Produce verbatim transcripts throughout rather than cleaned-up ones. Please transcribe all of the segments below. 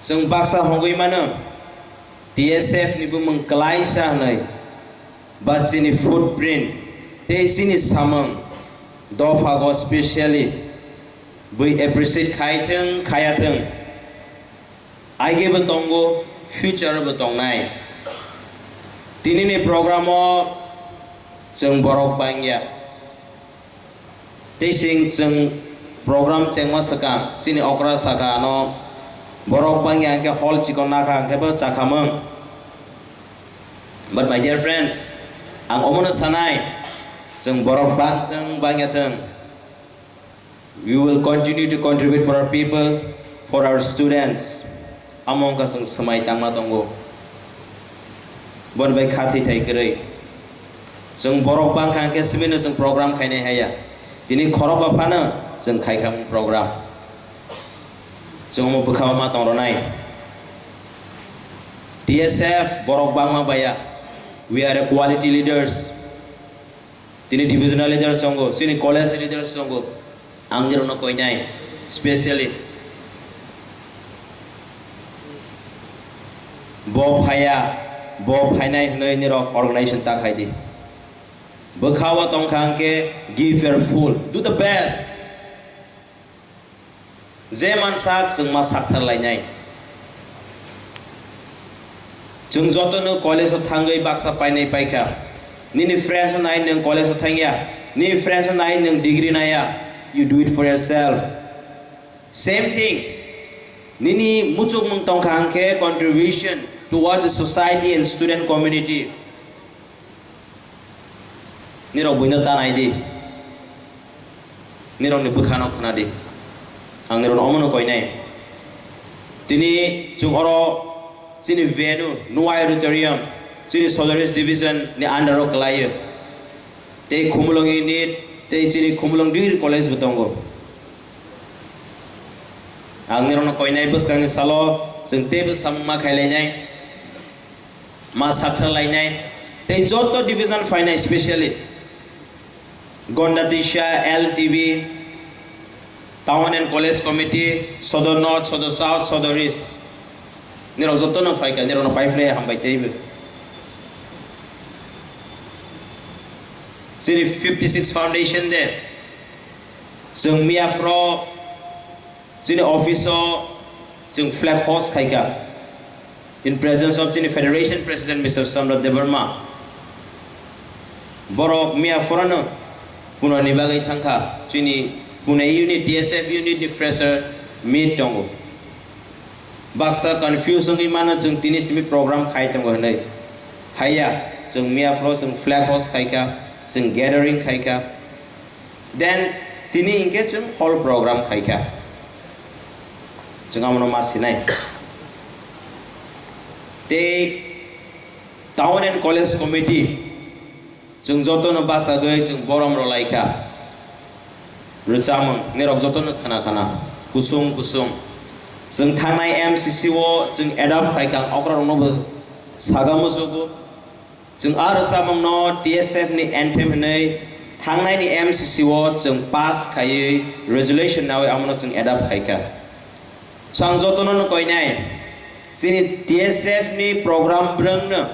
Chwng baksa hongwi mano, T S F ni bumung kwlaisa hwnwi, ba chini footprint tei chini samung dophago specially bui appreciate khai thwng, khaya thwng, aigebo tongo, future bo tongnai. Tinini program o chwng borok bangya. Tei sing chwng program chengma swkang chini okra saka ano borok bangya hwnkhe hall chikon nakha hwnkhe bo chakhamung. But my dear friends, ang omono sanai, chwng borok bang thwng bangya thwng, we will continue to contribute for our people, for our students. Amo wngkha chwng swmai tangma tongo. Boni bai kha thwi thai kwrwi. Chwng borok bang kha hwnkhe simi no chwng program khainai haya. Tini khorokba phano chwng khai kha program. Chwng omo bwkha o ma tong rwnai. T S F borok bangma baya. We are a quality leaders. Tini divisional leaders tongo, chini college leaders tongo. Ang nirokno koinai, specially. Bo phaya, bo phainai hwnwi nirok organization ta khai di. Bwkha o tong kha hwnkhe give your full, do the best. Je mansak chwng ma sakthar lainai. Chwng jotono college o thangwi baksa painai paikha. Nini friends no nai nwng college o thangya. Nini friends no nai nwng degree naiya. You do it for yourself. Same thing. Nini muchukmung tongkha hwnkhe contribution towards the society and student community. Nirok buino ta nai di. Nirokni bwkhano khna di. Ang nirokno omono koinai. Tini chwng oro chini venue, Nuai Auditorium, chini Sodoris Division ni under o kwlaio. Tei Khumulwng unit, tei chini Khumulwng Degree College bo tongo. Ang nirokno koinai bwskangni salo chwng teibo samung ma khailainai. Ma sakthar lainai tei joto division phainai, specially Gondatisa, L T B, Town and College Committee, Sodor North, Sodor South, Sodor East. Nirok jotono phaikha, nirokno paiphlai hambai teibo. Chini fifty six foundation day. Chwng miya phro chini office o chwng flag host khaikha in presence of chini Federation President Mister Samrat Debbarma. Borok miya phorano Pune ni bagwi thangkha, chini Pune unit, T S F unit ni fresher meet tongo. Baksa confuse wngwi mano chwng tini simi program khai tongo hwnwi. Haiya, chwng miya phro chwng flag host khaikha, chwng gathering khaikha. Then tini hinkhe chwng hall program khaikha. Chwng amono ma sinai. Tei Town and College Committee chwng jotono bachagwi chwng borom rwlaikha. Rwchapmung nirok jotono khna khna kusung kusung. Chwng thangnai M C C o chwng adopt khaikha, ang okrarokno bo saga muchugo. Chwng a rwchapmungno T S F ni anthem hwnwi thangnaini M C C o chwng pass khaiwi resolution nawi amono chwng adopt khaikha. So ang jotono no koinai, chini T S F ni program bwrwngno,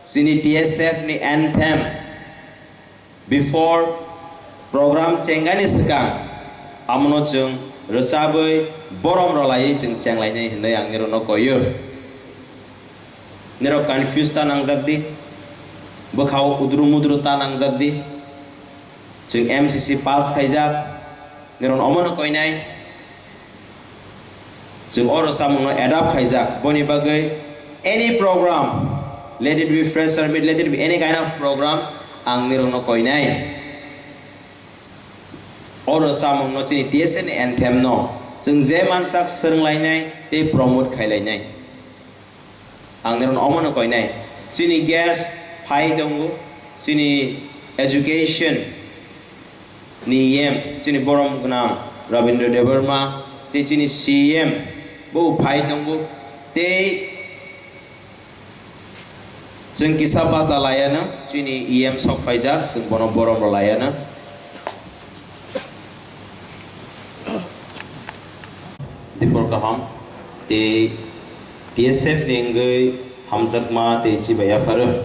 chini T S F ni anthem, before program chengani swkang, amono chwng rwchabwi borom rwlaiwi chwng chenglainai hwnwi ang nirokno koio. Nirok confuse ta nangjak di, bwkhao udru mudru ta nangjak di. Chwng M C C pass khaijak, nirokno omono koinai. Chwng oro samungno adapt khaijak, boni bagwi any program, let it be fresher meet, let it be any kind of program, ang nirokno koinai. Oro samungno chini T S F ni anthem no chwng je mansak swrwnglainai tei promote khailainai. Ang nirokno omono koinai. Chini guest phai tongo, chini education ni E M, chini borom gwnang Rabindra Debbarma, tei chini C E M bo phai tongo, tei chwng kisa bacha laiano, chini E M sok phaijak, chwng bono borom rw laiano. Dipor kaham, tei T S F ni wngwi hamjakma tei chibai yapharo.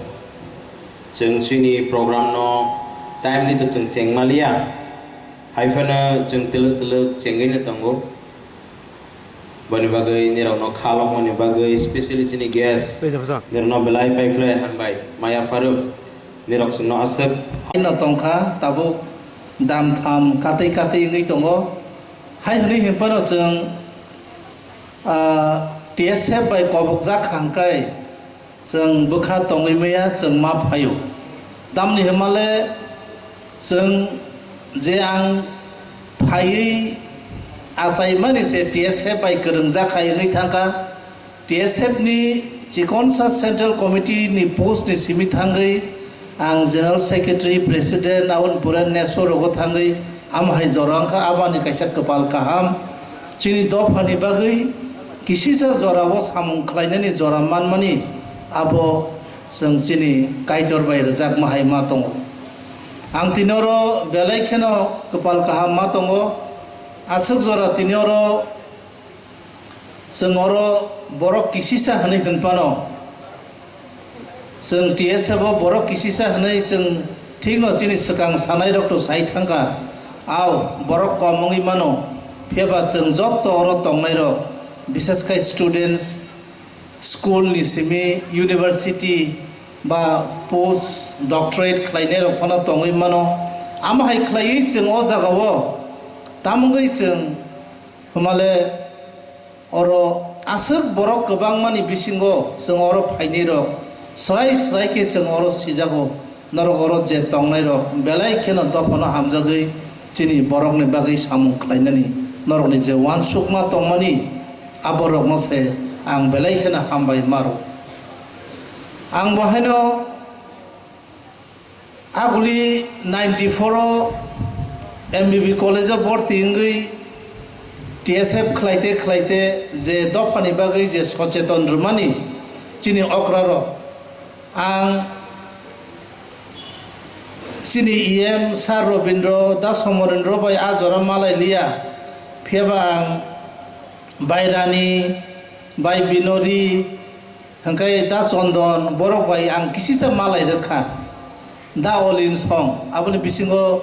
Chwng chini program no timely to chwng chengmaliya. Hai phano chwng twlwk twlwk chengwi no tongo. Boni bagwi nirokno kha longmani bagwi specially chini guest Tei jabasa. Nirokno belai paiphlai hambai maya pharo. Nirok chwngno aswk. Haino tongkha tabuk dam tham katwi katwi wngwi tongo. Hai hwnwi hinphano chwng, ah, T S F bai kobokjak kha hwnkhe chwng bwkha tongwi maya chwng ma phaio. Tamni hwnmale chwng je ang phaiwi achaimani se T S F bai kwrwngjak hai wngwi thangkha. T S F ni chikonsa Central Committee ni post ni simi thangwi ang General Secretary, President, aboni pore neso rogo thangwi Amo hai jora wngkha abani kaisa kwpal kaham. Chini dophani bagwi kisisa jorao samung khlainani jora manmani abo chwng chini Kaitor bai rwjakma hai ma tongo. Ang tini oro belai kheno kwpal kaham ma tongo. Aswk jora tini oro Chwng oro borok kisisa hwnwi hwn phano, chwng T S F o borok kisisa hwnwi chwng thikno chini swkang sanairokto sai thangkha. Ao, borok kom wngwi mano, phiyaba chwng joto oro tongnairok, biseskhai students, school ni simi, university ba post doctorate khlainairok phano tongwi mano. Amo hai khlaiwi chwng o jagao tamungwi chwng hwnmale Oro aswk borok kwbangmani bisingo chwng oro phainairok swrai swrai khe chwng oro sijago, norok oro je tongnairok belai kheno dophano hamjagwi chini borokni bagwi samung khlainani norokni je uansukma tongmani aborokno se ang belai kheno hambai maro. Ang bo haino Aguli ninety four o M B B college o borti wngwi T S F khlaite khlaite je dophani bagwi je socheton rwmani chini okrarok, ang chini E M Sir Robindro Das Somarendro bai a jora malai liya, phiyaba ang bai Rani, bai Binori, Hwnkhe Da Chondon borok bai ang kisisa malai rwkha. Da Olin song, aboni bisingo,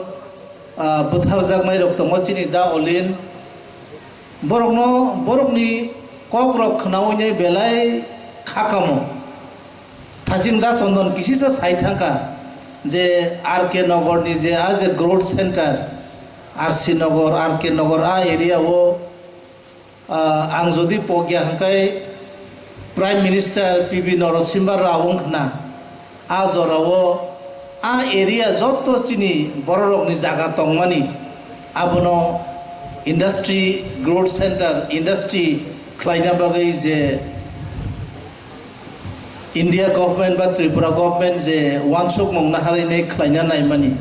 ah, bwtharjaknairok tongo chini Da Olin. Borokno, borokni kokrok khnaui nai belai khakamo. Thaching Da Chondon kisisa sai thangkha je R K Nogor ni je a je growth center, R C Nogor, R K Nogor a area o Ah, ang jodi pokya hwnkhe Prime Minister P V Norosimha Rao wngkhna, a jorao a area joto chini bororokni jaga tongmani, abono industry growth center, industry khlaina bagwi je India government ba Tripura government je uansukmung naharwi nai khlaina naimani,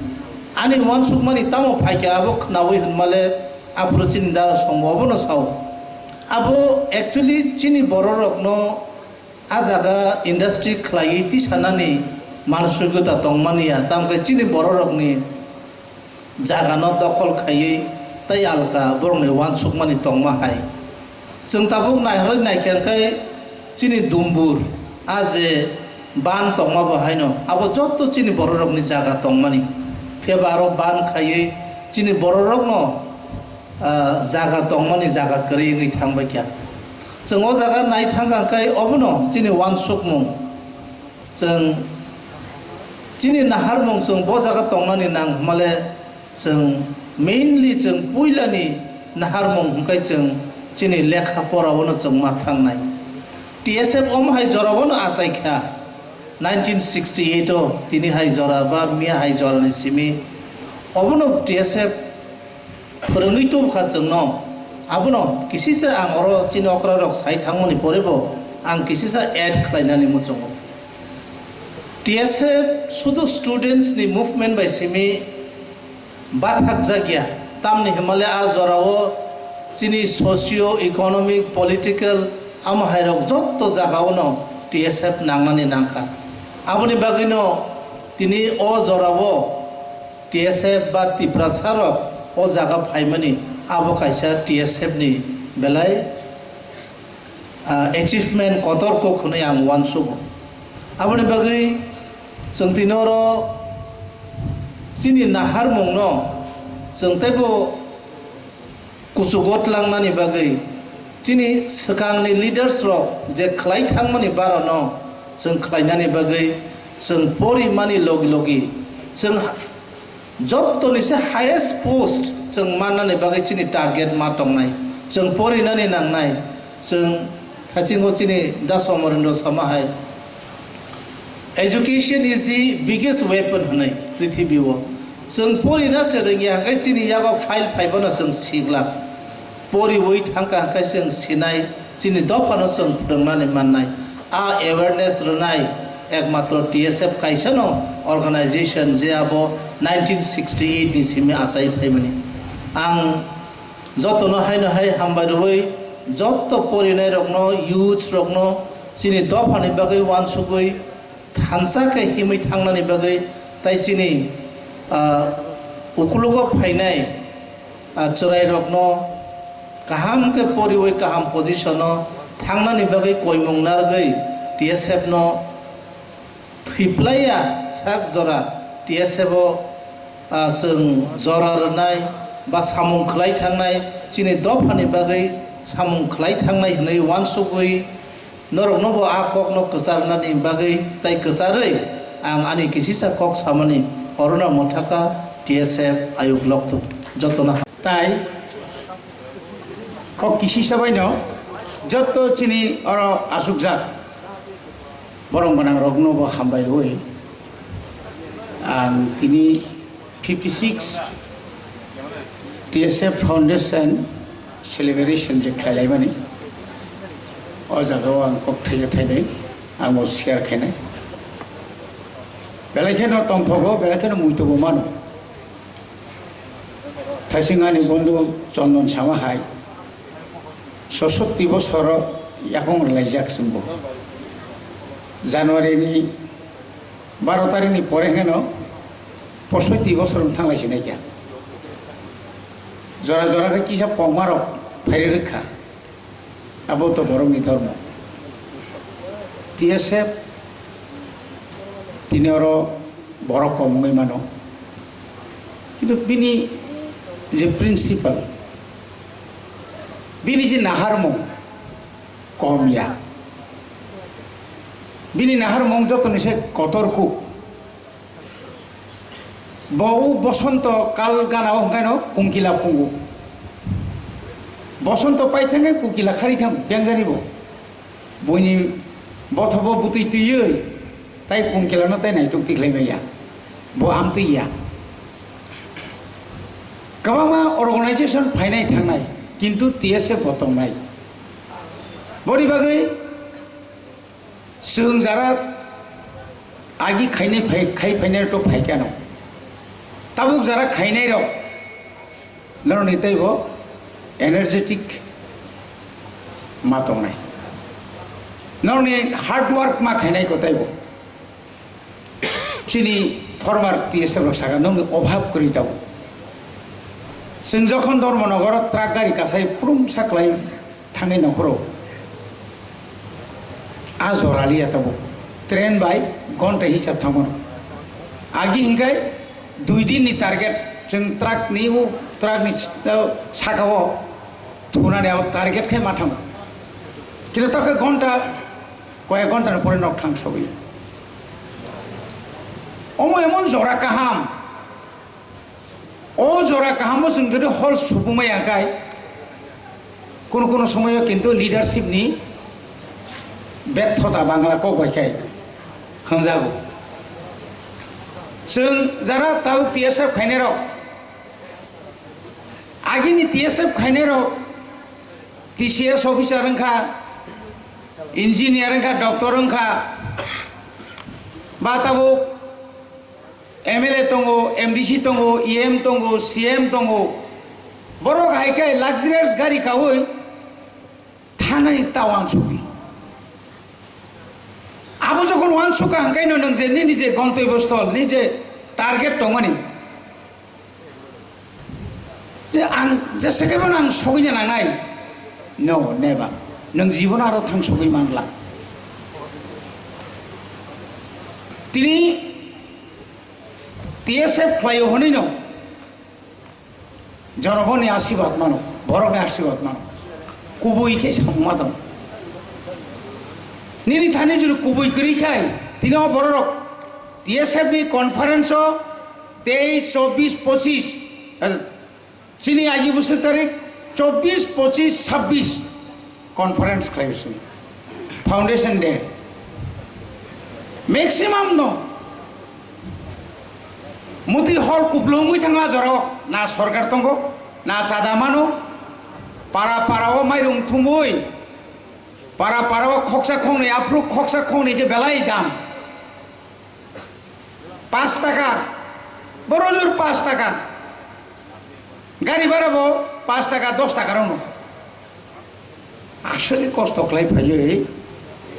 ani uansukmani tamo phaikha abo khnaui hwnmale aphuru chini dara songbo obono sao. Abo actually chini bororokno a jaga industry khlaiwi tisanani mansugwita tongmani ya, tamkhe chini bororokni jagano dokhol khaiwi tei alka borokni uansukmani tongma hai. Chwng tabuk naihorwi naikha khe chini Dumbur a je ban tongma bo haino abo joto chini bororokni jaga tongmani. Phiyaba aro ban khaiwi chini bororokno, ah, jaga tongmani jaga kwrwi wngwi thangbaikha. Chwng o jaga nai thangkha khe obono chini uansukmung. Chwng chini naharmung chwng bo jaga tongnani nang hwnmale chwng mainly chwng puilani naharmung hwnkhe chwng chini lekha porao no chwng ma thangnai. T S F omo hai jorao no achai kha nineteen sixty eight o tini hai jora ba miya hai jorani simi obono T S F Phwrwngwi tubukha chwngno. Abono kisisa ang oro chini okrarok sai thangmani porebo ang kisisa add khlainani muchungo. T S F sudu students ni movement bai simi bathakjakya, tamni hwnmale a jorao chini socio economic political amo hairok jotto jagaono T S F nangnani nangkha. Aboni bagwino tini o jorao T S F ba Tiprasa rok o jaga phaimani abo kaisa T S F ni belai ah, achievement kotor kok hwnwi ang uansugo. Aboni bagwi chwng tini oro chini naharmungno chwng teibo kuchugo tlangnani bagwi, chini swkangni leaders rok je khlai thangmani barono chwng khlainani bagwi, chwng porimani logi logi chwng jottoni se highest post chwng mannani bagwi chini target ma tongnai, chwng porinani nangnai, chwng thachingo chini Das Amarendra sama hai, "Education is the biggest weapon," hwnwi prithibi o. Chwng porina se rwngya hwnkhe chini yago file phaibono chwng siglak. Poriwi thangkha hwnkhe chwng sinai, chini dophano chwng phwrwngnani mannai. A awareness rwnai ekmatro T S F kaisano organization je abo nineteen sixty-eight ni simi achai phaimani. Ang jotono haino hai hambai rwui, jotto porinai rokno, youths rokno chini dophani bagwi uansugwi thansa khe himwi thangnani bagwi, tai chini, ah, ukulugo phainai, ah, chwrairokno kaham khe poriwi kaham position-o thangnani bagwi koimung narwgwi T S F no thwiplaiya sak jora T S F o, ah, chwng jora rwnai ba samung khlai thangnai, chini dophani bagwi samung khlai thangnai hwnwi uansugwi norokno bo a kokno kwcharnani bagwi tai kwcharwi ang ani kisisa kok samani orono mwthaka T S F ayuk lokthung jotono ha-, tai kok kisisa baino jotto chini oro achukjak borok gwnang rokno bo hambai rwi ang tini fifty six T S F Foundation celebration je khlailaimani, o jagao ang kok thaisa thainwi ang bo share khainai. Belai kheno tongthogo, belai kheno muitobo mano. Thaising ani bondhu Chondon sama hai, sosotti bosoro yakung rwlaijak chwngbo. January ni baro tarikh ni pore hwnkhe no posotti bosor wng thanglai sinai kha. Jora jora khe kisa pokma rok phairwi rwkha. Abo to borok ni dhormo. T S F tini oro borok kom wngwi mano. Kintu bini je principle, bini je naharmung kom ya. Bini naharmung jotoni se kotor kuk. Bo o bosonto kal gana o hwnkhe no kungkila phungo. Bosonto pai thangkhe kukila khari thang byangjani bo. Buini bothobo butwi twiwi tai kungkilano tai naituk tikhlai maya. Bo amtwi ya. Kwbangma organization phainai thangnai, kintu T S F bo tongnai. Boni bagwi chwng jara agi khainai phai, khai phainai rok phaikha no. Tabuk jara khainai rok norokni teibo energetic ma tongnai. Norokni hard work ma khainai ko teibo. Chini former T S F rok saka nokni obhab kwrwi tabuk. Chwng jokhon Dharmanagar o truck gari kasai phrum saklai thangwi nongkhoro. A jora liya tabuk. Train bai gonta hisab thangmano. Agi hinkai dui din ni target chwng truck ni u truck ni s-, o saka o thunani abo target khe ma thango. Kintu ta khe gonta, koyek gonta ni pore nok thang sogwi. Omo emon jora kaham. O jora kahamo chwng jodi hol supuma ya khai, kono kono somoyo kintu leadership ni bethota Bangla kok bai khai hwnjago. Chwng jara tau T S F khainai rok, agini T S F khainai rok T C S officer wngkha, engineer wngkha, doctor wngkha, ba tabuk M L A tongo, M D C tongo, E M tongo, C M tongo. Borok hai khe luxurious gari kaui thanani ta uansukdi. Abo jokhon uansukha hwnkhe no nwng je nini je gontobyo sthol, ni je target tongmani, je ang jesa khe bono ang sogwina nangnai. No, never. Nwng jibono aro thangsugwi man glak. Tini T S F khlaio hwnwi no jonogonni asirwad mano, borokni asirwad mano. Kubui khe samung ma tong. Nini thani juru kubui kwrwi khai, tini o bororok T S F ni conference o teis, chobbish, pochis, eh, chini agi bwswk tarik chobbish, pochis, sabbish conference khlai bwswk. Foundation day. Maximum no. Muti hol kuplungwi thangna jorok, na sorkar tongo, na chada mano, para para o mairung thumwi, para para o khoksa khoknwi, aphuru khoksa khoknwi khe belai dam. Paanch taka, borojor paanch taka, gari bhara bo paanch taka, dos taka rokno. Aswk kosto khlai phaiwi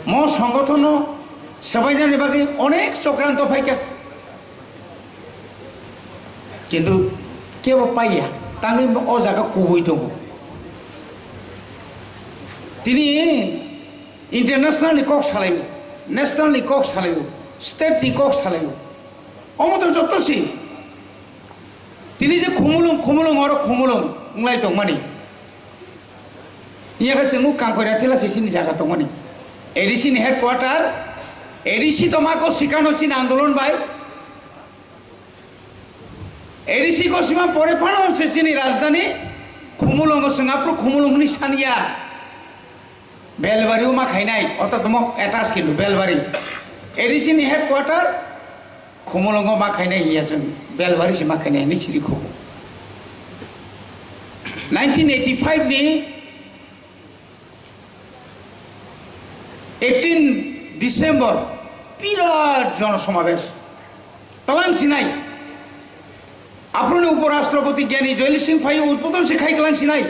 mo songothono swbainani bagwi onek chokranto phaikha. Kintu kebo paiya, tangwi o jaga kubui tongo. Tini international ni kok salaio, national ni kok salaio, state ni kok salaio. Omo to jotto si. Tini je khumulung, khumulung, oro khumulung wnglai tongmani. Iya khe chwng Kangkori Rathila se chini jaga tongmani. A D C ni headquarter, A D C tongma ko sikano chini andolon bai. A D C ko sima pore phano se chini rajdhani khumulung o chwng aphuru khumulung hwnwi sanya. Belbari o ma khainai, oto tomo attach kintu Belbari. A D C ni headquarter, Khumulwngo ma khainai hiya chwng, Belbari se ma khainai hinwi siri kho. Nineteen eighty-five ni eighteen December birat jono somabesh. Twlang sinai. Aphuruni Uporashtrapoti Gyani Joyal Singh phai udbodon se khai twlang sinai.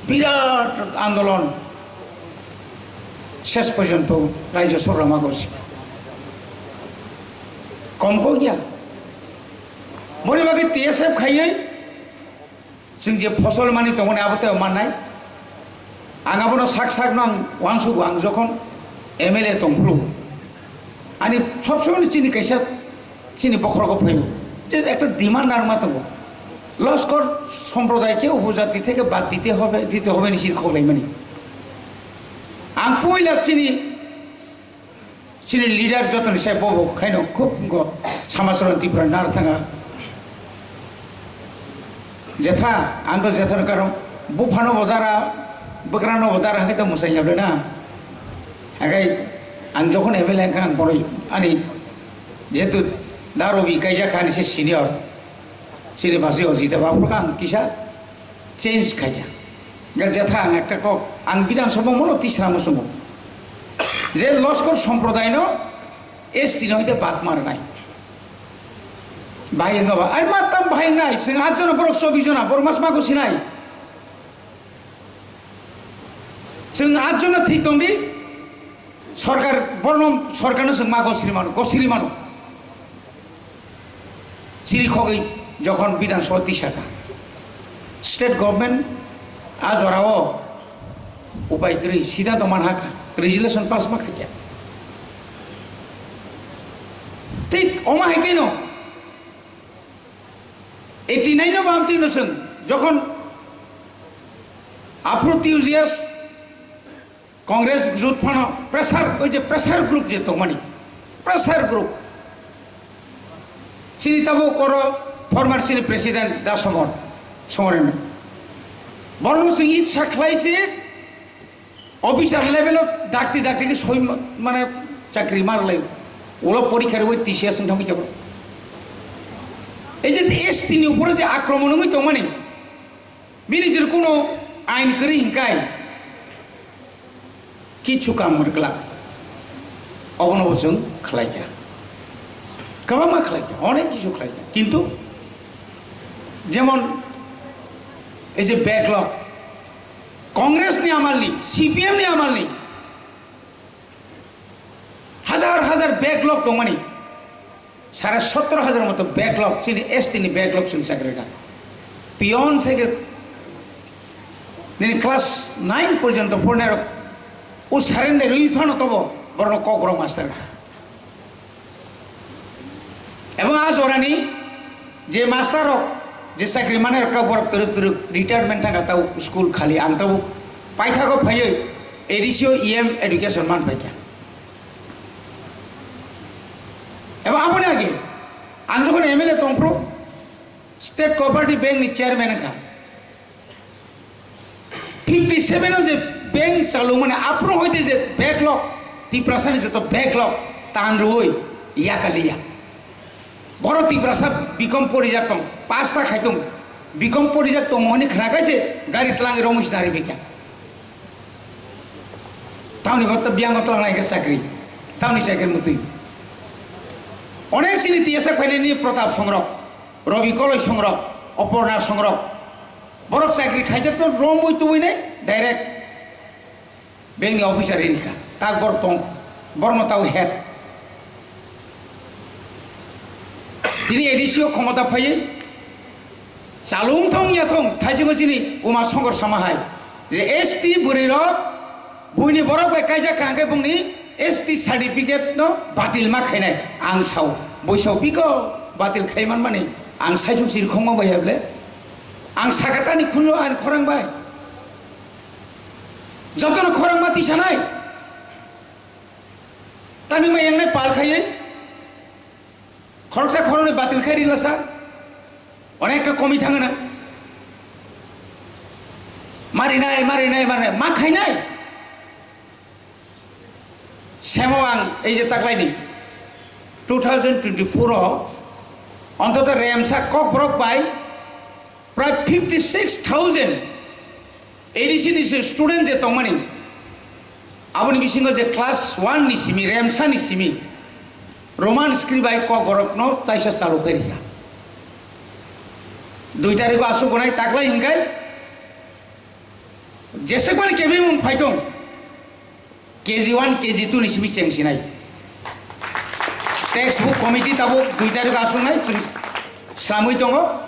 Birat andolon, ses porjonto Raijo Sabha ma gosi. Kom kok ya. Boni bagwi T S F khaiwi chwng je phosol mani tongmani abo tei mannai. Ang abono sak sak no ang uansukgo, ang jokhon M L A tongphuru ani sob somoi chini kaisa chini bokhorogo phaio, je ekta demand narwkma tongo, Loskor সম্প্রদায়কে উপজাতি থেকে বাদ দিতে হবে, দিতে হবে ni sir khoglaimani. Ang puila chini, chini leader jotoni sai bobo khaino khub go Samacharan Tripura nar thanga. Jetha, ang to jethano karon buphano bo dara, bwkrano bo dara hwnkhe to mwsai yablena. Hagai ang jokhon M L A wngkha ang boroi ani jehetu da Robi kaijak kha ani se senior, chini basi o jita ba phuru ang kisa change khaikha. Ga jetha ang ekta kok, ang Bidhan Sabha mono tisra muchungo. Je Loskor সম্প্রদায় no S T no hoite bad marnai. Bahai wngno ba, ai ma tam bahai wngnai, chwng at jona borok chobbish jona, borok mas ma kusinai. Chwng at jona thik tongdi, sorkar, borno sorkarno chwng ma gosiri mano, gosiri mano. Chiri khogwi jokhon Bidhan Sabha tisaka, state government a jorao upai kwrwi siddhanto manhakha, resolution pass ma khaikha. Thik omo hai khe no eighty nine no bam twi no chwng jokhon aphuru T U G S Congress jut phano pressure, oi je pressure group je tongmani, pressure group. Chini tabuk oro former chini president da Somor, Somoreno. Borokno chwng itsa khlai se officer level o dakti dakti khe soi ma-, mane chakri ma rwlai. Ulo porikha rwui T C S wng thangwi tabuk. Ei je S T ni upore je akromon wngwi tongmani, bini jil kuno ain kwrwi hinkai kichu kam rwkla. Obono bo chwng khlaikha. Kwbangma khlaikha, onek kichu khlaikha. Kintu jemon ei je backlog, Congress ni amal ni, C P M ni amal ni hajar hajar backlog tongmani. Sare sotro hajar moto backlog, chini S T ni backlog chwng chakri kha. Peon theke Nini class nine porjonto pornai rok o surrender rwi phano tobo borok kok borok master kha. Ebong a jorani je master rok je chakri manai rok borok twrwk twrwk retirement thangkha tau school khali ang tau paithago phaiwi A D C o E M education man phaikha. Ebong aboni age ang jokhon M L A tongphuru State Cooperative Bank ni chairman wngkha. Fifty seven o je bank chalungmani aphuru hoite je backlog, Tiprasani joto backlog tan rwui yakaliya. Borok Tiprasa bikom porijak tong, pasta khaitung, bikom porijak tong hwnwi khna kaise gari twlangwi romwi sinari bikha. Tamni bokto biyango twlangnai khe chakri, tamni chakri mutwi. Onek chini T S F phainani Pratap Songrok, Robi Koloi Songrok, Oporna Songrok, borok chakri khaijakno romwi tubui nai direct bank ni officer rini kha. Tak borok tong, borokno tau head. Tini A D C o khomota phaiwi chalung thong ya thong thaichungo chini Uma Songkor sama hai je S T bwrwi rok buini borok bai kaijak kha hwnkhe bongni S T certificate no batil ma khainai ang sao. Boisao biko batil khai manmani ang saichung chiri khongma bai heble. Ang sakatani khunlo ani khorang bai. Jotono khorang ma tisanai. Tangwi ma yangnai pal khaiwi. Khoroksa khoroknwi batil khai rilasa. Onekta komi thangana. Marinai, marinai, marinai. Ma khainai. Semo ang ei je taklaini two thousand twenty-four o ontoto remsa kokborok bai prai fifty six thousand A D C ni je student je tongmani, aboni bisingo je class one ni simi, remsa ni simi, Roman script bai kokborokno taisa chalu khe rikha. Dui tarikh o aswk gonai taklai hinkai, jesek mani kebimung phaitong, K G one, K G two ni simi cheng sinai. Textbook committee tabuk dui tarikh aswk nai chwng slamwi tongo.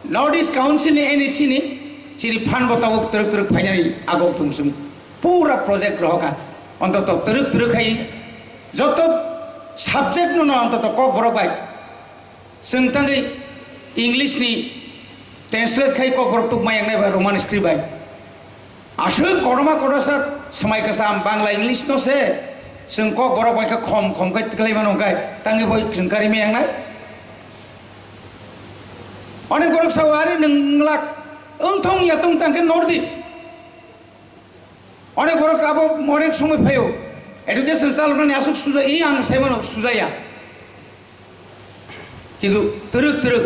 North East Council ni N E C ni chini phan bo tabuk twrwk twrwk phainani agok thung simi. Pura project rohoka. Ontoto twrwk twrwk khai joto subject no no ontoto kokborok bai. Chwng tangwi English ni translate khai kokborok tukma yangnai bai Roman script bai. Aswk kotorma kotorsa swmai kwcham Bangla English no se chwng kokborok bai khe khom khom khai twklai mano hwnkhe tangwi bo chwng karima yangnai. Onek borok sao ari nwng glak wngthong ya tong tang khe nordi. Onek borok abo onek somoi phaio. Education chaloknani aswk suja, i ang saimano sujaya. Kintu twrwk twrwk.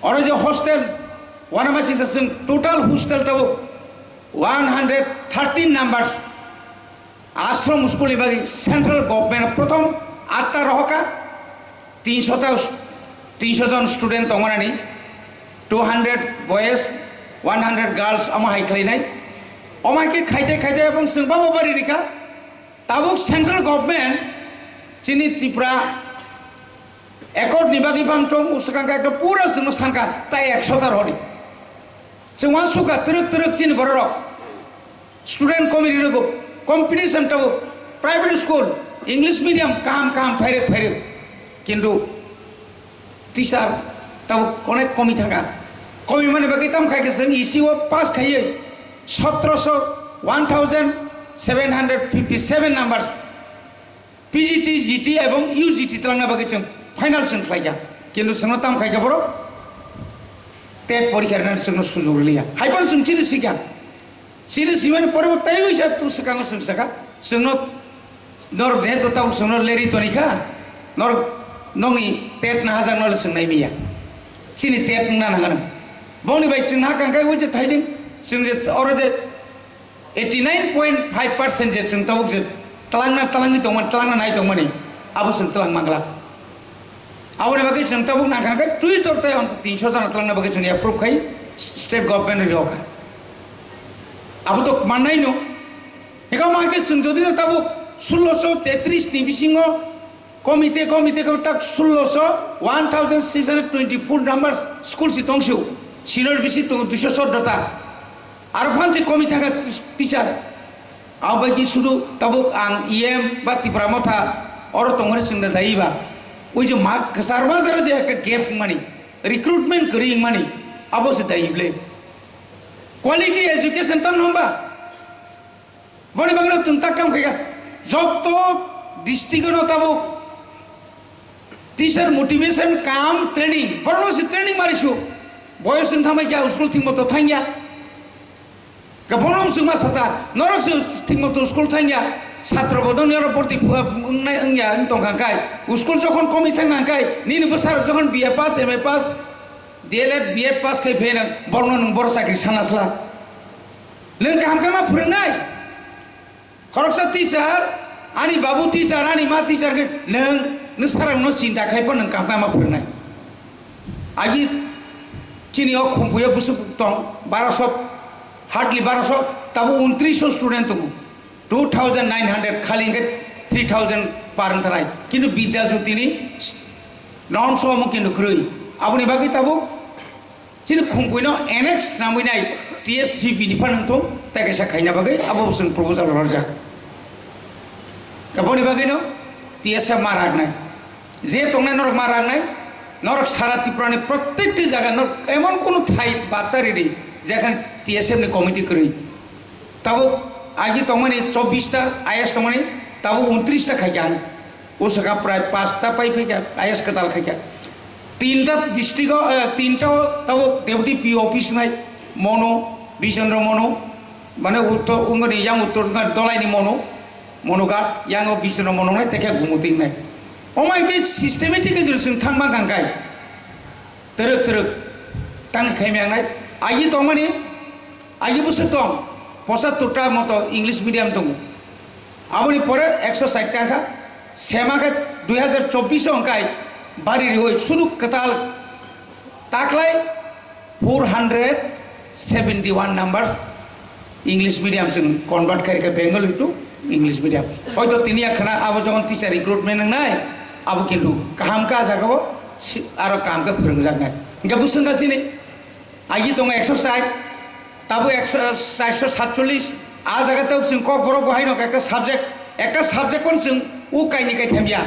Oro je hostel, uanama singsa chwng total hostel tabuk one hundred thirteen numbers. Ashram school ni bagwi central government prothom atta rohoka. Tinsho ta, tinsho jon student tongmani, two hundred boys, one hundred girls, omo hai khlainai. Omo hai khe khaite khaite ebong chwng babo bari rikha. Tabuk central government chini Tripura accord ni bagwi bang tong, swkang khe ekdom pura chwngno sankha, tai ekso ta rwdi. Chwng uansukha twrwk twrwk chini bororok. Student committee rwgo, competition tabuk, private school, English medium, kaham kaham phairwk phairwk. Kintu teacher tabuk onek komi thangkha. Komi mani bagwi tamo khai khe chwng E C o pass khaiwi sotroso, one thousand seven hundred fifty seven numbers P G T, G T ebong U G T twlangna bagwi chwng final chwng khlaikha. Kintu chwngno tamo khaikha borok TET porikha rwna chwngno sujok rwliya. Haiphano chwng chini sikha. Chini simani pore bo tei bisa tu swkango chwng sakha. Chwngno norok jehetu tabuk chwngno lerwi tonikha. Norok nokni TET na hajakno le chwng naimiya. Chini TET wngna nangano. Boni bai chwng na kangkai oi je thaijwng chwng je oro je eighty nine point five percent je chwng tabuk je twlangna twlangwi tongmani, twlangna nai tongmani, abo chwng twlang mangla. Aboni bagwi chwng tabuk nangkha khe twi tor tei onto tinsho jona twlangna bagwi chwng approve khai state government ni rokha. Abo to mannai no. Hika ma khe chwng jodi no tabuk sulosho tetris ni bisingo Komite, komite, komite, tak sulosho, one thousand six hundred twenty-four numbers school si tongsu. Senior bisi tongo duiso soddo ta. Aro phansi komi thangkha teacher. Abo bai ki sudu tabuk ang E M ba Tipra Motha oro tongmani chwngda dai ba. Ui je mak kwchar majra je ekta gap wngmani, recruitment kwrwi wngmani, abo se dai ble. Quality education tam hwnba? Boni bagwi no chwng tak tam khaikha. Joto district no tabuk teacher motivation kam training, borno se training mari su. Boyos wng thamai kya school thik moto thangya. Gabonom chwngma sata, norok se thik moto school thangya, satro bo dong norok borti phuya wngnai wngya wng tong kha kai. School jokhon komi thang kha kai, nini bwsarok jokhon B A pass, M A pass, D L Ed, B Ed pass khai phe nang, borno nung boro chakri sana sla. Nung kaham khe ma phwrwngnai? Khoroksa teacher, ani babu teacher, ani ma teacher khe nung, nung sarang no chinta khai pho nung kaham khe ma phwrwngnai. Agi chini o khumpuyo busuk tong, baro sot, hardly baro sot, tabo untris sot student tongo. Two thousand nine hundred khali hingke three thousand par wng thanai. Kintu Bidya Jyoti ni non so omo kintu kwrwi. Aboni bagwi tabo chini khumpuino N X swnamwi nai T S C B ni phanang thung, tei kaisa khaina bagwi abo chwng proposal rwjak. Aboni bagwino T S F ma raknai. Je tongnai norok ma rangnai, norok sara Tripura ni prottekti jaga norok emon kunu thai batta ridi, jekhane T S F ni committee kwrwi. Tabuk agi tongmani chobbish ta I A S tongmani, tabuk untris ta khaikha ang. Usaka prai pasta pai phaikha, I A S kwtal khaikha. Tinta district o, eh, tinta o tabuk deputy P O office nai, Mono, Bijendra Mono, mane uttor, ungani yang uttor na dolai ni Mono. Monogat, yango bichwrwng monongnai, tei khe gumutingnai. Omo hai khe systematic khe chwng thangma kangkai. Twrwk twrwk tang khaimya wngnai. Agi tongmani, agi bwswk tong, pochattor ta moto English medium tongo. Aboni pore ekso sait ta kha, sema khe dui hazar chobbish o hwnkhe bari riwi sudu kwtal taklai four hundred seventy one numbers English medium chwng convert khairikha Bengali to English medium. Hoito tini ya khna abo jokon teacher recruitment wngnai, abo kintu kaham ka jagao si-, aro kaham khe phwrwngjaknai. Hingke bwswng ka chini agi tongo ekso sait, tabuk ekso, charso satchollish, a jaga tei chwng kok borok bo haino ekta subject, ekta subject pon chwng u kaini kaitham ya.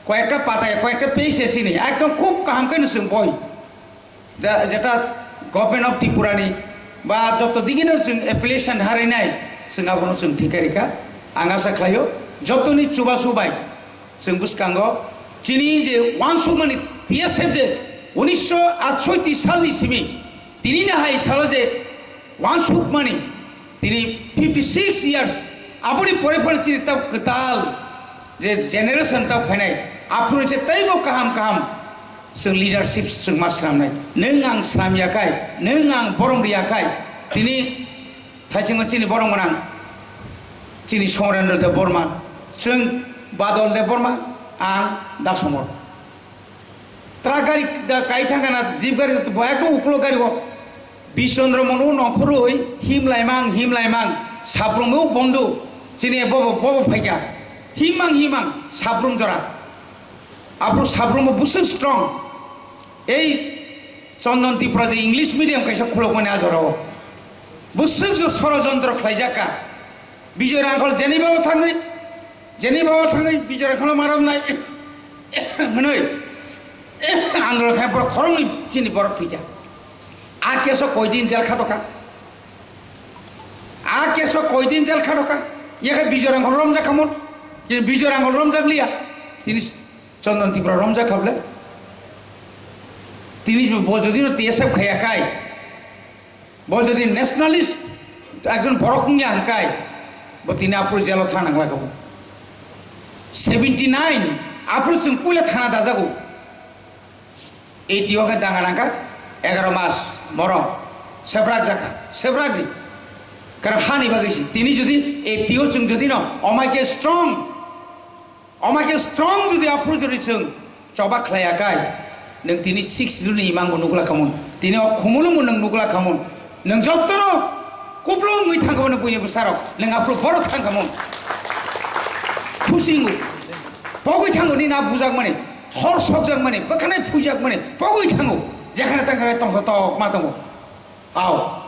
Koyekta pata ya, koyekta page ya chini, ekdom khub kaham khe no chwng boi. Ja-, jeta Government of Tripura ni ba joto digino chwng application harainai, chwng abono chwng thik kha rikha. Ang asa khlaio, jotoni chubachu bai chwng bwskango chini je uansukmani T S F je unisho atshoiti salni simi tini no hai salo je uansukmani tini fifty six years, aboni pore pore chini tab kwtal je generation tab phainai, aphuru je teibo kaham kaham chwng leadership chwng ma swnamnai. Nwng ang swnam ya khai, nwng ang borom ri ya khai, tini thaisingo chini borom gwnang, chini Somarendra Debbarma, chwng Badal Debbarma, ang Dasomor. Truck gari da kai thangkha na, jeep gari da bo ekdom uklok gari o. Bishondro Mono nongkhorwi himlaimang, himlaimang, sabrumwi o bondhu, chini bobo, bobo phaikha. Himang, himang, sabrum jora. Aphuru sabrum bo bwswk strong. Ei Chandan Tripura je English medium kaisa khulokmani a jora o. Bwswk je sorojontro khlaijak kha. Bijoy Rangkhol jeni babo thangwi, jeni babo thangwi Bijoy Rangkhol maram nai hwnwi andolon khai borok khoroknwi chini borok thwikha. A keso koidin jel khato kha? A keso koidin jel khato kha? Yakhe Bijoy Rangkhol romjak khamon? Chini Bijoy Rangkhol romjak liya. Chini Chandan Tripura romjak khable? Tini bo jodi no T S F khaya kai. Bo jodi nationalist ekjon borok wngya hwnkhe, bo tini aphuru jelo thana nangla kabo. Seventy nine aphuru chwng puila thana dajago. Eighty o khe danga nangkha, egaro mas moro. Sebrak jakha, sebrak di. Karon hani bagwi si. Tini jodi eighty o chwng jodi no, omai khe strong. Omo khe strong jodi aphuru jodi chwng choba khlaiya kai, nwng tini six juni imang bo nukla khamon, tini o khumulwng bo nwng nukla khamon, nwng jotono kupulung wngwi thang khamon buini bwsarok, nwng aphuru borok thang khamon. Khusi wngo, pogwi thango nini a bujakmani, hor sokjakmani, bwkhanai phuijakmani, pogwi thango, jekhane tang kha tongthotok ma tongo. Ao.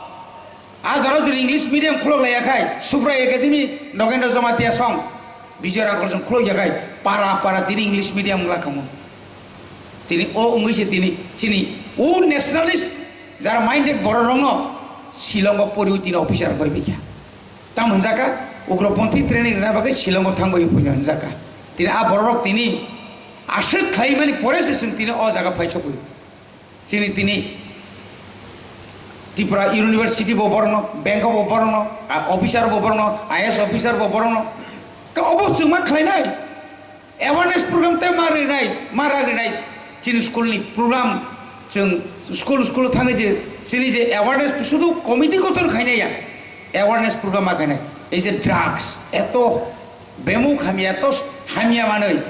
A jora jodi English medium khulok laiya khai, Subrai Academy, Nogendra Jamatia song, Bijoy Rakhor song khulok ya khai, para para tini English medium wngla khamu. Tini o wngwi se tini chini o nationalist jara minded borok rokno Shillongo poriwi tini officer bai bikha. Tamo hwnjaka ugroponthi training rwna bagwi Shillongo thangwi phwino hwnjaka. Tini a borok rok tini aswk khlaimani pore se chwng tini o jaga phai sokwi. Chini tini Tripura University bo borno, bank bo borno, a officer bo borno, I A S officer bo borno. Ka obo chwng ma khlainai. Awareness program tei ma rinai, ma ragrinai. Chini school ni program chwng school school thangwi je chini je awareness sudu committee gothon khainai ya. Awareness program ma khainai. Ei je drugs eto bemuk hamya eto hamya manwi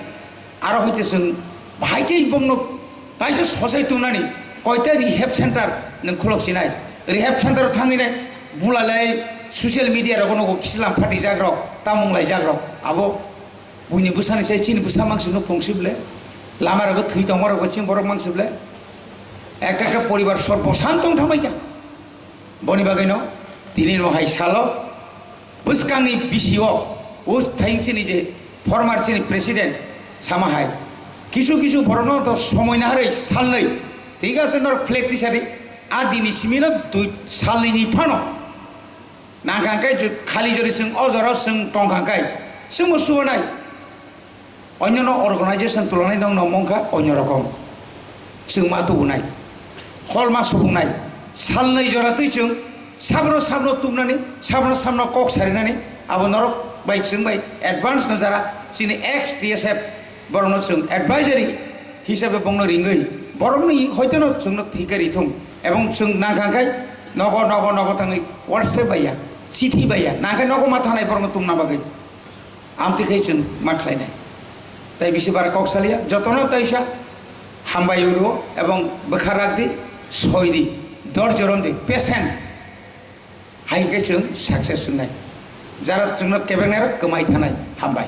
aro hoite chwng bahai khe bongno kaisa sosai tongnani koita rehab center nwng khulok sinai. Rehab center thangwi nai bulalai social media rogo nogo kislam phati jagrok tamung lai jagrok abo Buini bwsani sai chini bwsa mangsi nuk tong sible. Lama rogo thwi tongma rogo chini borok mangsi ble. Ekta ekta poribar sorbo san tong thamai kha. Boni bagwi no tini no hai salo bwskangni bisio o thaing chini je former chini president sama hai kisu kisu borok no to somoi naharwi salnwi thik ase nor flag tisari a dini simi no dui salnwi ni phano Nangkha khe ju-, khali jori chwng o jora chwng tongkha khe chwngbo suanai. Onyono organization tulungnai nong nong mongkha onyo rokom. Chwng ma tubunai. Hol ma subungnai. Salnwi jora twi chwng sabro sabro tubnani, sabro sabro kok sarinani, abo norok bai chwng bai advance no jara chini ex T S F borokno chwng advisory hisabe bongno ringwi borokni hoitono chwngno thikari thung. Ebong chwng nangkha khe nogo nogo nogo thangwi WhatsApp baiya, chithi baiya, nangkhe nogo ma thanai borokno tumna bagwi. Amtwi khe chwng ma khlainai. Tai bisi bara kok salia, jotono taisa hambai uro ebong bwkha rakdi, soidi, dor jorom di, patient. Hai khe chwng success wngnai. Jara chwngno kebengnai rok kwmai thanai. Hambai.